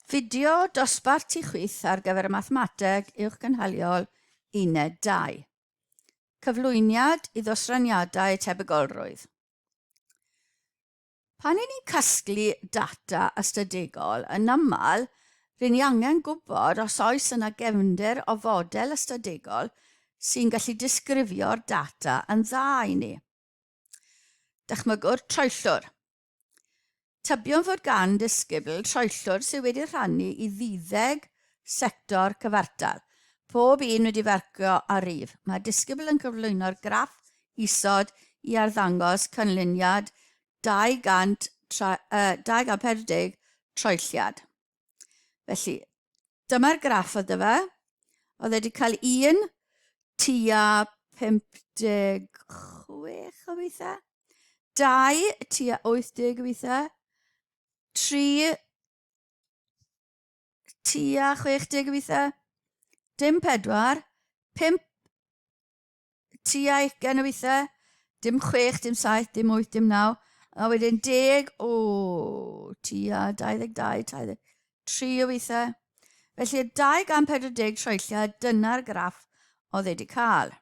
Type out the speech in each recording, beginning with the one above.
Fideo dosbarth tu chwith ar gyfer y Mathemateg Uwchgynhaliol Uned 2. Cyflwyniad i ddosraniadau tebygolrwydd. Pan i ni'n casglu data ystadegol, yn aml, rŷn ni angen gwybod os oes yna gefndir o fodel ystadegol sy'n gallu disgrifio'r data yn dda i ni. Dychmygwr troellwr. Tybiwn fod gan ddisgybl troellwr sydd wedi rhannu i ddeuddeg sector cyfartal, pob un wedi farcio â rif. Mae'r disgybl yn cyflwyno'r graff isod i arddangos canlyniad 240 troelliad. Felly, dyma'r graff oedd fe. Oedd e wedi cael un tua 56 o weithiau, 2 tua 80 o weithiau, 3 tua 60 o weithiau, dim 4, 5 tua ugain o weithiau, dim chwech, dim saith, dim wyth, dim naw, a wedyn deg, o, tua 22, 23 o weithiau. Felly 240 troelliad, dyna'r graff oedd wedi cael.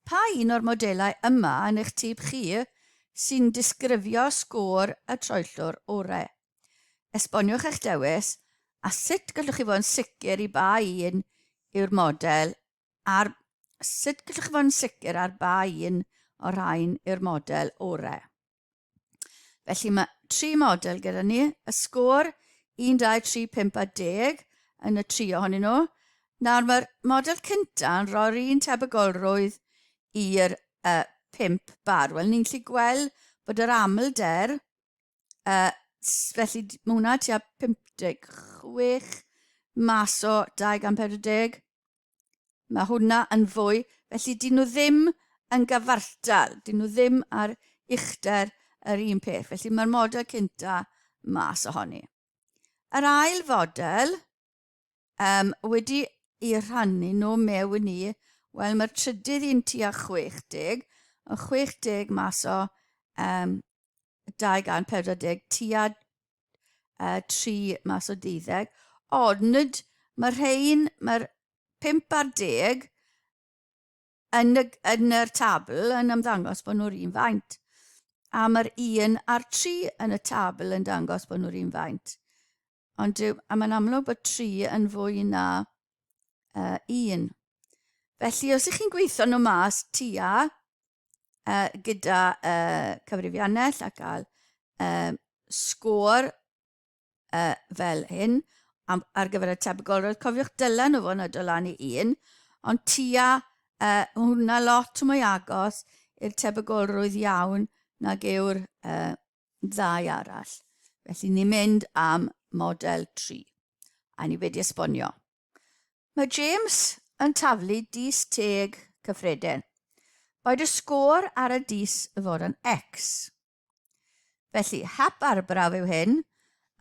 Pa un o'r modelau yma yn eich tîp chi sy'n disgrifio sgôr y troellwr orau? Esboniwch eich dewis a sut gallwch chi fod yn sicr i ba un yw'r model ar sut gallwch chi fod yn sicr ar ba un o'r rhain yw'r model orau. Felly mae tri model gyda ni, y sgôr 1, 2, 3, 5 a 10 yn y tri ohonyn nhw. Nawr mae'r model cyntaf yn rhoi'r un tebygolrwydd i'r uh, 5 bar. Wel, ni'n gallu gweld bod yr amlder felly mae hwnna tua 56 mas o 240. Mae hwnna yn fwy, felly dyn nhw ddim yn gyfartal, dyn nhw ddim ar uchder yr un peth. Felly mae'r model cynta mas ohoni. Yr ail fodel um, wedi i rhannu nhw mewn i, wel mae'r trydydd un tua 60, ond 60 mas o um, 240 tua uh, 3 mas o 12, ond mae rhain, mae'r 5 ar 10 yn, y, yn yr tabl yn ymddangos bod nhw'r un faint. A mae'r 1 a'r 3 yn y tabl yn dangos bod nhw'r un faint. Ond dyw, a mae'n amlwg bod 3 yn fwy na uh, 1. Felly, os ych chi'n gweithio nhw mas tua uh, gyda uh, cyfrifiannell a cael uh, sgôr uh, fel hyn am, ar gyfer y tebygolrwydd, cofiwch dylen nhw fod yn dod lan i un, ond tua uh, hwnna lot mwy agos i'r tebygolrwydd iawn nag yw'r uh, ddau arall. Felly ni'n mynd am model 3. A ni wedi esbonio. Mae James yn taflu dis teg cyffredin. Boed y sgôr ar y dis fod yn X. Felly, hap arbrawf yw hyn,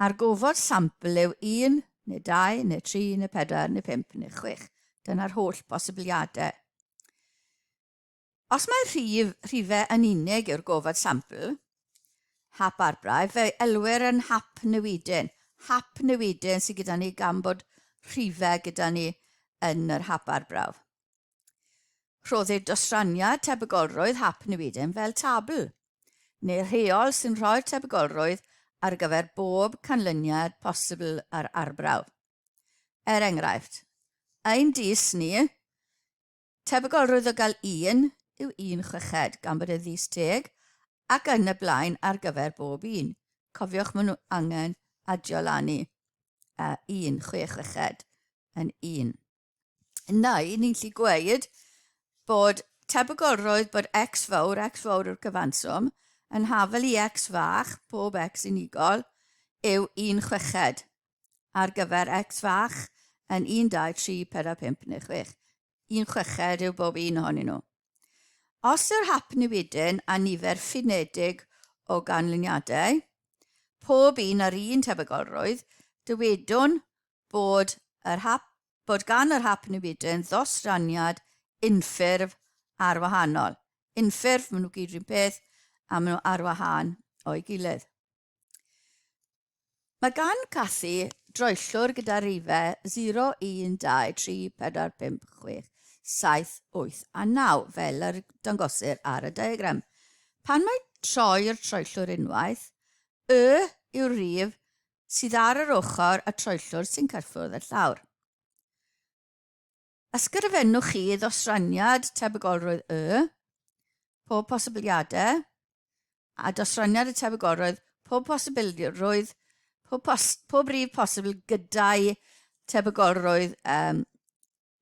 a'r gofod sampl yw 1, neu 2, neu 3, neu 4, neu 5, neu 6. Dyna'r holl bosibiliadau. Os mai rhif, rhifau yn unig yw'r gofod sampl, hap arbrau, fe elwir yn hap newidyn. Hap newidyn sydd gyda ni gan bod rhifau gyda ni yn yr hap arbrawf. Rhoddir dosraniad tebygolrwydd hap newidyn fel tabl, neu rheol sy'n rhoi'r tebygolrwydd ar gyfer bob canlyniad posibl ar arbrawf. Er enghraifft, ein dis ni Tebygolrwydd o gael un yw un chweched, gan bod e ddis teg, ac yn y blaen ar gyfer bob un. Cofiwch maen nhw angen adio lan i uh, un chwe chweched yn un. Neu, ni'n gallu gweud bod tebygolrwydd bod x fawr, x fawr yw'r cyfanswm, yn hafel i x fach, pob x unigol, yw un chweched. ar gyfer X fach yn 1, 2, 3, 4, 5 neu 6. Un chweched yw bob un ohonyn nhw. Os yw'r hap newidyn a nifer ffinedig o ganlyniadau, pob un ar un tebygolrwydd, dywedwn bod, yr hap, bod gan yr hap newidyn ddosraniad unffurf ar wahanol. Unffurf, maen nhw gyd rhywun peth, a maen nhw ar wahân o'i gilydd. Mae gan Cathy droellwr gyda rifau 0, 1, 2, 3, 4, 5, 6, 7, 8 a 9, fel yr dangosir ar y diagram. Pan mae troi'r troellwr unwaith, y yw'r rif sydd ar yr ochr y troellwr sy'n cyffwrdd y llawr. Ysgrifennwch chi ddosraniad tebygolrwydd y, pob posibiliadau, a dosraniad y tebygolrwydd, pob posibilrwydd, pob, pos, pob rif posibl gyda'i tebygolrwydd um,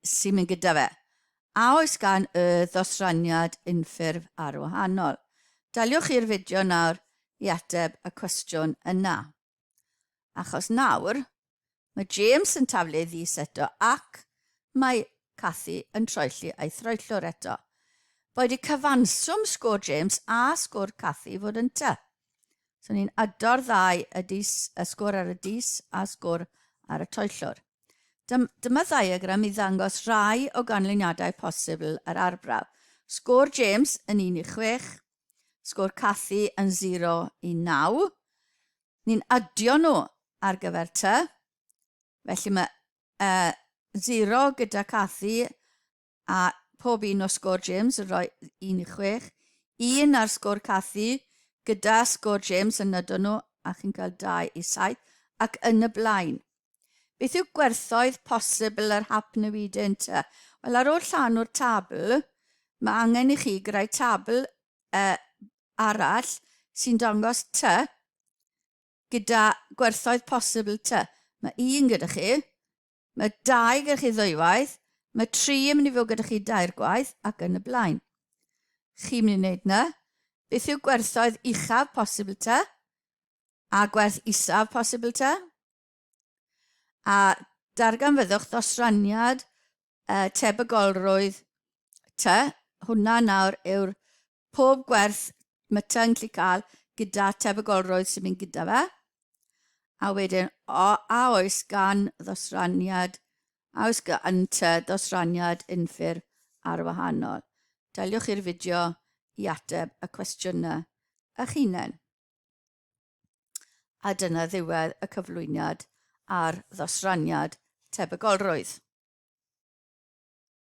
sy'n mynd gyda fe. A oes gan y ddosraniad unffurf ar wahanol? Daliwch i'r fideo nawr i ateb y cwestiwn yna. Achos nawr, mae James yn taflu ei ddis eto ac mae Cathy yn troelli ei throellwr eto. Boed i cyfanswm sgôr James a sgôr Cathy fod yn ty. So ni'n ado'r ddau y dis, y sgôr ar y dis a sgôr ar y toellwr. Dyma ddiagram i ddangos rhai o ganlyniadau posibl yr arbrawf. Sgôr James yn 1 i 6, Sgôr Cathy yn 0 i 9. Ni'n adio nhw ar gyfer ty. Felly mae 0 gyda Cathy a pob un o sgôr James yn rhoi 1 i 6. 1 ar sgôr Cathy gyda sgôr James yn nydo nhw a chi'n cael 2 i 7 ac yn y blaen. Beth yw gwerthoedd posibl yr hapnewidyn ty? Wel, ar ôl llanw'r tabl, mae angen i chi greu tabl uh, arall sy'n dangos ty gyda gwerthoedd posibl ty. Mae un gyda chi, mae dau gyda chi ddwywaith, mae tri yn mynd i fod gyda chi dair gwaith ac yn y blaen. Chi'n mynd i wneud na. Beth yw gwerthoedd uchaf posibl ty? A gwerth isaf posibl te? A darganfyddwch ddosraniad uh, tebygolrwydd te. Hwna nawr yw'r pob gwerth mae te yn gallu cael gyda tebygolrwydd sy'n mynd gyda fe. A wedyn, o, a oes gan ddosraniad, a oes gan te ddosraniad unffurf ar wahanol. Daliwch i'r fideo i ateb y cwestiynau eich hunain. A dyna ddiwedd y cyflwyniad ar ddosraniad tebygolrwydd.